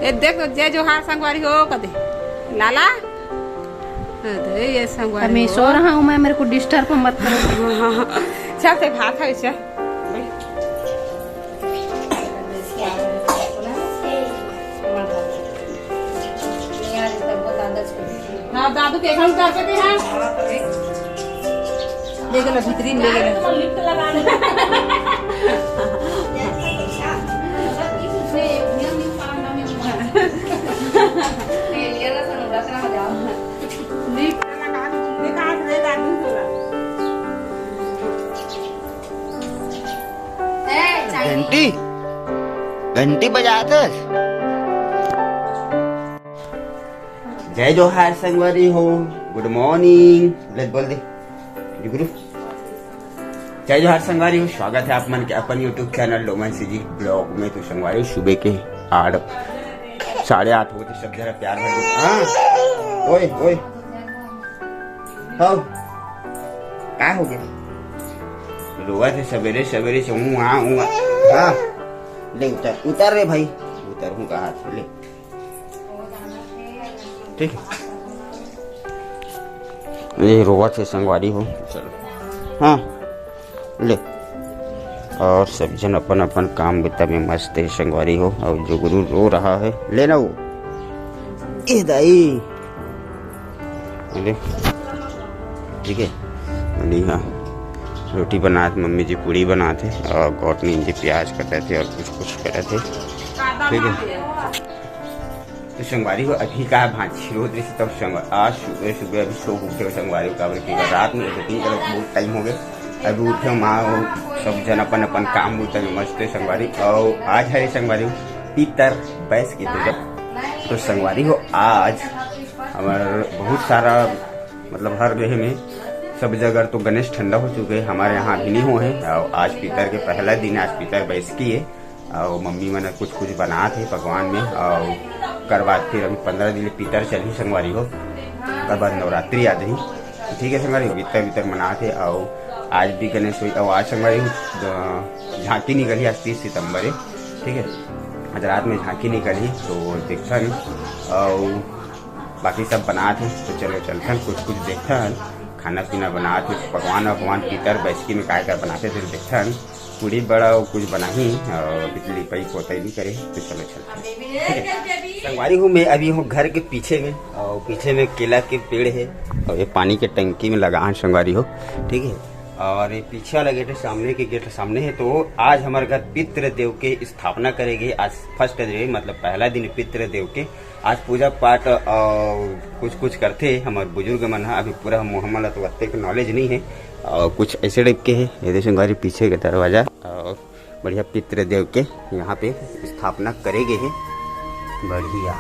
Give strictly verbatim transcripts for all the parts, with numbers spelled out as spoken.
ए, देख तो, जय जोहार संगवारी हो कदे। लाला, अरे ये संगवारी हमें हो। सो रहा हूँ मैं, मेरे को डिस्टर्ब मत करो। चल ते भात खाए, चल। हाँ, दादू के घर उतार के दे, हाँ। ले गेला भीतरी में, ले गेला। लिफ्ट लगाने। लिफ्ट लगा, देखा, आज रे दादू तोरा। घंटी, घंटी बजात हस। जय जोहार संगवारी हो, गुड मॉर्निंग। ले बोल दे, जुगरू। जय जोहार संगवारी हो, स्वागत है आप मन के अपन YouTube channel Doman CG blog में। तो संगवारी हो, सुबह के आठ, साढ़े आठ बजे सब जरा प्यार भर दे। हाँ, ओए, ओए। हाँ, का हो गया? रोवत हे सवेरे सवेरे से, हूँ, हाँ, हूँ, हाँ। ले उतर, उतर रे भाई, उतर हूँ कहा से, ले। ठीक है, ये रोवत हे संगवारी हो, चलो। हाँ, ले। और सब झन अपन अपन काम बुता में मस्त है संगवारी हो। और जुगरू रो रहा है, ले ना वो। ए दाई, अरे, ठीक है, अरे हाँ, रोटी बनात, मम्मी जी पूड़ी बनात हे और गौटनी जी प्याज कटत हे और कुछ कुछ करत हे, ठीक है। तो संगवारी हो, अभी का भांची रोत रही, तब संगवारी आज सुबह सुबह अभी सो उठे हो संगवारी हो, काबर कि रात में एडिटिंग करे बहुत टाइम हो गए। अभी उठे हो, माँ हो, सब जन अपन अपन काम बुता में मस्त है संगवारी। और आज है संगवारी हो, पितर बैस के पूजा। तो संगवारी हो, आज हमार बहुत सारा, मतलब, हर जगह में, सब जगह तो गणेश ठंडा हो चुके हैं, हमारे यहाँ अभी नहीं हुए हैं। और आज पितर के पहला दिन, आज पितर बैसकी है। और मम्मी मन कुछ कुछ बनात हे पकवान में। और ओकर बाद फिर अभी पंद्रह दिन पितर चलही संगवारी हो, ओकर बाद नवरात्रि आ जाही। ठीक है संगवारी हो, पितर वितर मनात हे। और आज भी गणेश होई, और आज संगवारी हो, अ, झांकी निकलही, आज तीस सितंबर है, ठीक है। आज रात में झांकी निकलही, तो देखथन। और बाकी सब बनात हे, तो चलो चलथन, कुछ कुछ देखथन, खाना पीना बनात हे, पकवान वकवान पितर बैसकी में काय काय बनात हे, फिर देखथन। पूड़ी बड़ा और कुछ बनाही, और अभी तो लिपाई पोताई नहीं करे, तो चलो चलथन। ठीक है। संगवारी हो, मैं अभी हूँ घर के पीछे में, और पीछे में केला के पेड़ है, और ये पानी के टंकी में लगा है संगवारी हो, ठीक है। और ये पीछे वाला गेट है, सामने के गेट सामने है। तो आज हमारे घर पितृ देव के स्थापना करेगी, आज फर्स्ट डे, मतलब पहला दिन पितृ देव के। आज पूजा पाठ और कुछ कुछ करथे हमर बुजुर्ग मन ह। अभी पूरा हम हमन ला तो ओतेक नॉलेज नहीं है। और कुछ ऐसे टाइप के है, ये देखो संगवारी, पीछे के दरवाजा और बढ़िया पितृ देव के यहाँ पे स्थापना करे गे हे। बढ़िया।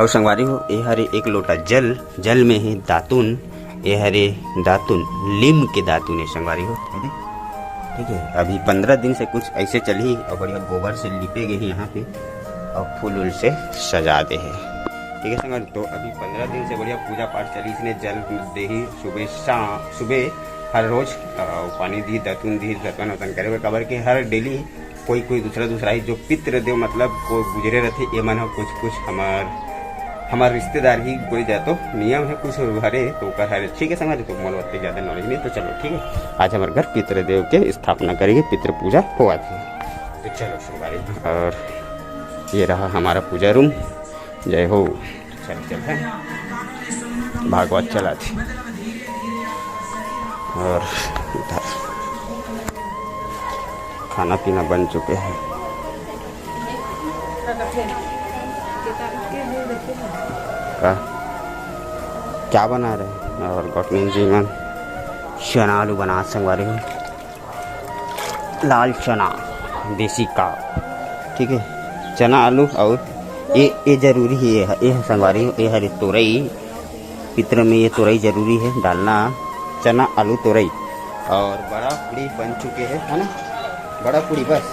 और संगवारी हो, ये हरे एक लोटा जल, जल में है दातुन, ये हरे दातुन, लीम के दातुन है संगवारी हो, ठीक है। अभी पंद्रह दिन से कुछ ऐसे चलही और बढ़िया गोबर से लिपे गे हे यहाँ पे और फूल उल से सजा दे हे, ठीक है संगवारी। तो अभी पंद्रह दिन से बढ़िया पूजा पाठ चली, इसने जल देही सुबह शाम, सुबह हर रोज, अ, पानी दी, दतुन दी, दतन वतन करे बर, काबर के हर डेली कोई कोई दूसरा दूसरा ही जो पितृ देव, मतलब, को गुजरे रहथे, ये मन ह कुछ कुछ हमार, हमार रिश्तेदार ही कोई जातो नियम है कुछ हरे, तो ओकर हरे, ठीक है संगवारी, तो मोला ओतने ज्यादा नॉलेज नहीं, तो चलो ठीक है, आज हमारे घर पितृ देव के स्थापना करेगी, पितृ पूजा होवत हे। तो चलो संगवारी, और ये रहा हमारा पूजा रूम। जय हो। चल, चल, हैं? भागवत चला थी। और इधर खाना पीना बन चुके हैं। का? क्या बना रहे हैं? और गौतमी जी मन चना आलू बना संगवारी हो। लाल चना, देसी का, ठीक है, चना आलू और ये, ये जरूरी ही है, ये है संगवारी, ये हरे तोरई, पितर में ये तोरई जरूरी है डालना, चना आलू तोरई। और बड़ा पूड़ी बन चुके हैं, है ना, बड़ा पूड़ी बस,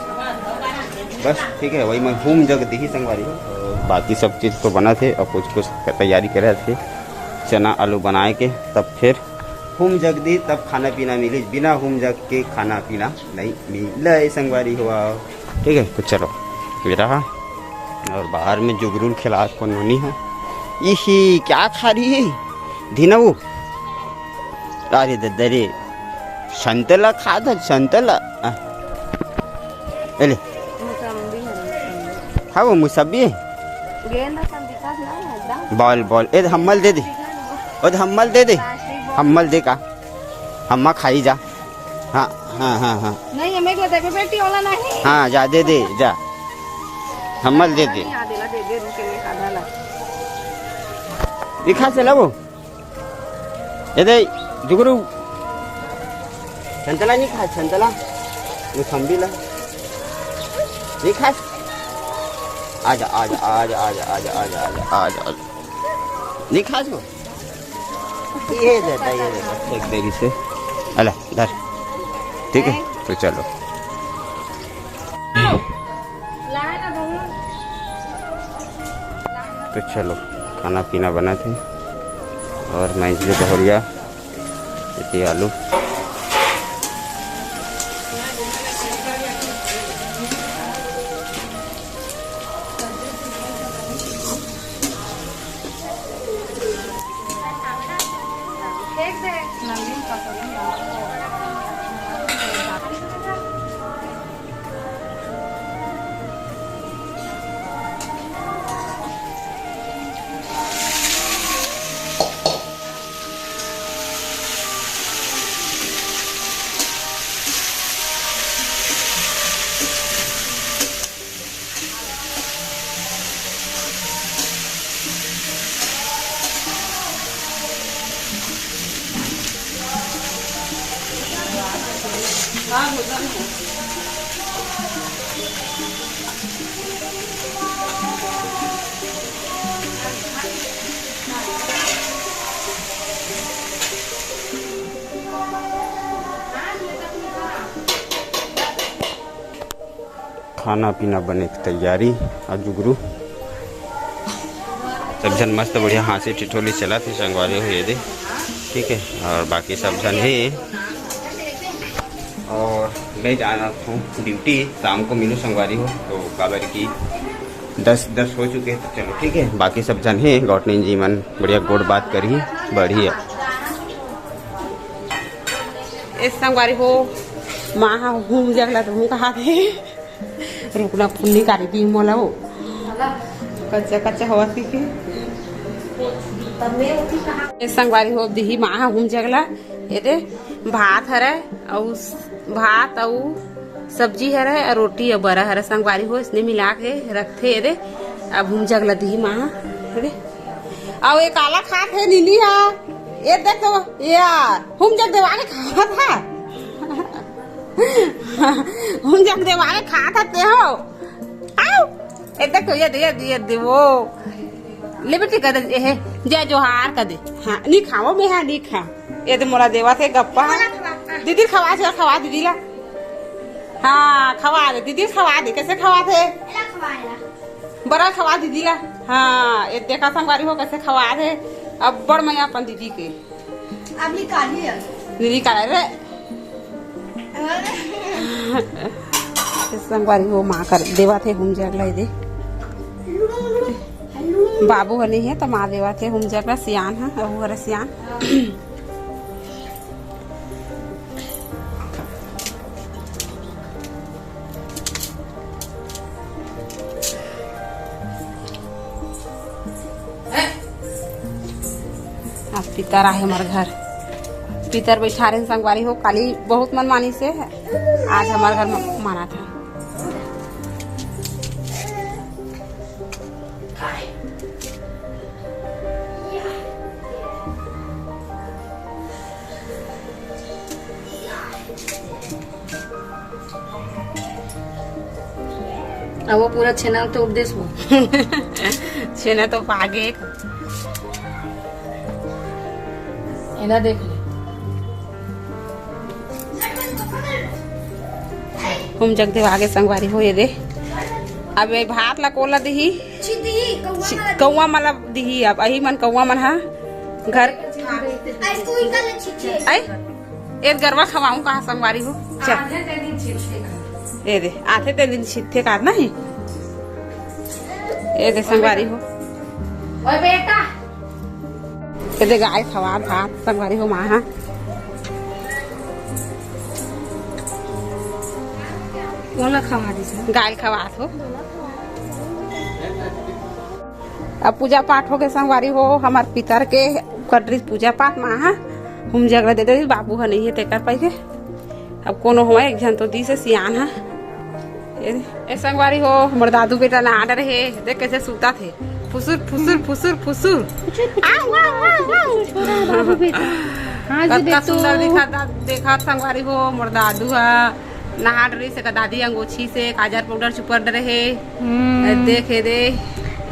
बस ठीक है, वही मैं हूम जग दी संगवारी। बाकी सब चीज़ तो बना थे और कुछ कुछ तैयारी करे थे चना आलू बनाए के, तब फिर हुम जग दी तब खाना पीना मिली, बिना हुम जग के खाना पीना नहीं मिले संगवारी हो। ठीक है, तो चलो, ये रहा। और बाहर में जुगरू ल खिलात को नोनी है। इही क्या खा रही है धीना वो? अरे दद्दा रे, संतला खा था, संतला। आ, ए ले। मौसम्बी है, मौसम्बी। हाँ, वो मौसम्बी है। गेंदा सब दिखा ना, एकदम। Ball, ball. ए, हम्मल दे दे। ओ, हम्मल दे दे। Plastic ball. हम्मल दे का? हम्मा खाई जा। हाँ, हाँ, हाँ, हाँ। नहीं, हमें को देबे बेटी वाला नहीं। हाँ, जा दे दे, जा। हम्मल दे दे। नहीं, आ देला, दे दे, रुके ले, आधा ला। दिखा से ला वो। ए दे, जुगरू। संतला नहीं खा, संतला। मौसम्बी ला। नहीं खा। आजा, आजा, आजा। नहीं खा जो। ये दे, दे, ये दे, फेंक दे इसे। अला, धर। ठीक है, तो चलो। तो चलो, खाना पीना बना थे और मैं इसलिए बहुरिया, इतनी आलू। खाना पीना बने के तैयारी। आ जुगरू सब झन मस्त बढ़िया हाँसी ठिठोली चलत हे संगवारी हो, ये दे। ठीक है, और बाकी सब झन हे। और मैं जाना हूँ ड्यूटी, शाम को मिलूँ संगवारी हो, तो काबर की दस, दस हो चुके हैं। तो चलो ठीक है, बाकी सब झन हे, गौटनी जी मन बढ़िया गोठ बात करही, बढ़िया। ए संगवारी हो, माँ ह हुम जगला तो हूँ कहा थे। रुकना फुल्ली कारी दी मोला वो। कच्चा कच्चा हवा सीखे। ए संगवारी हो, दिही माँ ह हुम जगला। ये दे, भात हरे, अउ स-, भात अउ सब्जी हरे, अउ रोटी अउ बरा हरे संगवारी हो, इसने मिला के रखथे ये दे। अब हुम जगला दिही माँ ह, ये दे। अउ ये काला खात हे नीली हा, ये देख तो, ये हुम जग देवा के खात हा। हुम जग देवा के खात हा ते हो। आओ, ये देख तो, ये दे, ये दे, ये दे वो। ले बेटी, कह दे, ए, हे, जय जोहार कह दे। हाँ, नहीं खाओ, मैं हाँ, नहीं खा। ये दे मोला देवा थे गप्पा। दीदी खवा, चल खवा दीदी ला। हाँ, खवा दे, दीदी खवा दे, कैसे खवा थे? बरा खवा दीदी ला। हाँ, ये देखा संगवारी हो कैसे खवा दे। अब बड़ मैया अपन दीदी के। अब निकाली है। दीदी का रे। संगवारी हो माँ कर देवा थे हुम जगला दे। बाबू ह नहीं है तो माँ देवा थे हुम जगला सियान है, अहू हर सियान। आज पितर आहे हमर घर, पितर बैठा रहे संगवारी हो। काली बहुत मन मानी से, आज हमर घर म-, माना था। अब वो पूरा छेना तोप देस वो। छेना तो पागे। एला देख ले। हुम जगदेव आगे संगवारी हो ये दे। अब ये भात ला कोला दिही। छि-, कौआ मला दिही। अब अही मन कौआ मन हा घर। आई, ए गरवा खवाऊं कहा संगवारी हो? चल। ए दे, आथे ते दिन छिथे का नहीं? ए दे संगवारी हो। ओए बेटा। ए दे गाय खवात हाथ संगवारी हो माँ हा। ओला खवा दिस। गाय खवात हो। अब पूजा पाठ हो गए संगवारी हो, हमार पितर के कर रही पूजा पाठ माँ हा। हम जगह दे दे बाबू हा नहीं है तेकर पाई के। अब कोनो हो एक झन तो दी से सियान हा। ए, ए संगवारी हो, हमर दादू बेटा ना आडर हे, देख कैसे सूता थे। फुसुर, फुसुर, फुसुर, फुसुर। आउ, आउ, आउ, आउ। छोरा बाबू बेटा। हाँ जी, कतना देख तो। सुंदर दिखा, देखा संगवारी हो, मोर दादू हा। नहा डरे से का दादी अंगोछी से काजर पाउडर चुपर डरे हे। हम्म। ए, देख, ए, दे।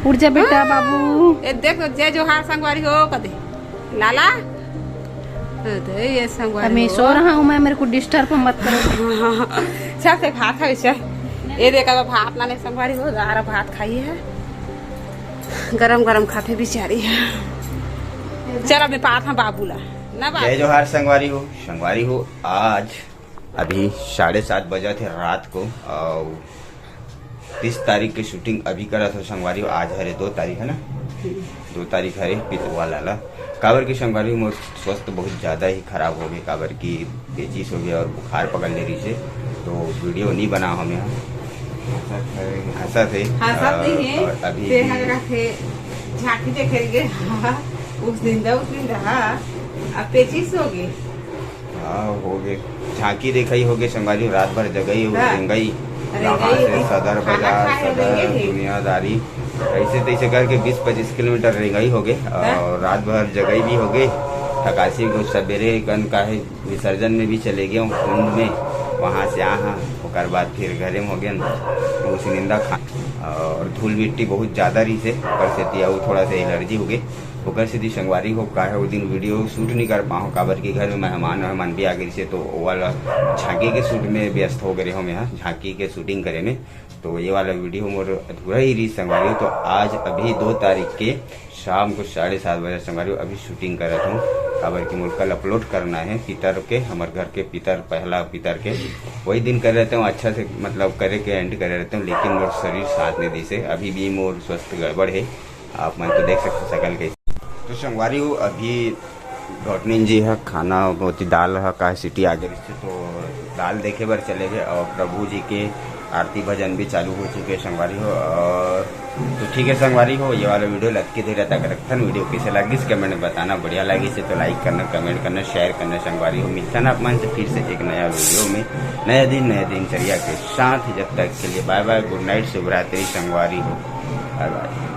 उठ जा बेटा, बाबू। ए, देख, जय जोहार संगवारी हो, कदे। लाला। ए, दे, ये संगवारी हो। मैं सो रहा हूँ, मैं, मेरे को डिस्टर्ब मत करो। चल, ते भात खाई, चल। ए, देख, अब भात ना नहीं संगवारी हो, दारा भात खाई है। गरम गरम खाते बिचारी है। चल, अब मैं पात हाँ बाबू ला। ना बाबू। जय जोहार संगवारी हो, संगवारी हो, आज अभी साढ़े सात बजे थे रात को, और तीस तारीख के शूटिंग अभी करत हो संगवारी हो। आज हरे दो तारीख है ना, दो तारीख हरे पितरवा लाला। काबर की संगवारी हो, मोर स्वस्थ बहुत ज़्यादा ही खराब हो गए, काबर की पेचिस हो गया और बुखार पकड़ ले रही से, तो वीडियो नहीं बना हमें। हंसत है, हंसत है। हंसत नहीं है। और अभी सेहर भी का थे, झांकी देखे गए। उस दिन दा, उस दिन रहा, अब पेचिस हो गए। हाँ, हो गए। झांकी देखई हो गए संगवारी हो, रात भर जगई हो, हाँ। रेंगई। रेंगई यहाँ से हो गए। सदर खाना बाजार, खाए सदर, रेंगे थे। दुनियादारी, ऐसे तैसे करके बीस पच्चीस किलोमीटर रेंगई हो गए। हाँ। और रात भर जगई भी हो गए। थकासी को सवेरे कन का है विसर्जन में भी चले गए कुंड में, वहाँ से आहा, ओकर बाद फिर घरे में हो गए। उस निंदा खा और धूल मिट्टी बहुत ज़्यादा रही से, ओकर सेती अउ थोड़ा सा एलर्जी हो गए। ओकर सेती संगवारी हो, काहे वो दिन वीडियो शूट नहीं कर पाओ, काबर कि घर में मेहमान वेहमान भी आ गए से, तो वो वाला झांकी के शूट में व्यस्त हो गए हम यहाँ झांकी के शूटिंग करे में। तो ये वाला वीडियो मोर अधूरा ही रही संगवारी हो। तो आज अभी दो तारीख के शाम को साढ़े सात बजे संगवारी हो अभी शूटिंग करत हूँ, काबर कि मोर कल अपलोड करना है पितर के, हमारे घर के पितर, पहला पितर के। वही दिन कर रहते हूँ अच्छा से, मतलब करे के एंड करे रहते हूँ, लेकिन मोर शरीर साथ नहीं दी से, अभी भी मोर स्वस्थ गड़बड़ है। आप मन तो देख सकते सकल के। तो संगवारी हो, अभी घोटनीन जी ह खाना, मोती दाल ह का सीटी आ गए रहिसे, तो दाल देखे बर चले गए और प्रभु जी के आरती भजन भी चालू हो चुके हैं संगवारी हो। और तो ठीक है संगवारी हो, ये वाला वीडियो लग के दे रहता करथन। वीडियो कैसे लगिस कमेंट में बताना, बढ़िया लगिस तो लाइक करना, कमेंट करना, शेयर करना संगवारी हो। मिलता ना आप मन से फिर से एक नया वीडियो में, नया दिन नया दिनचर्या के साथ। जब तक के लिए बाय बाय, गुड नाइट, शुभ रात्रि संगवारी हो, बाय बाय।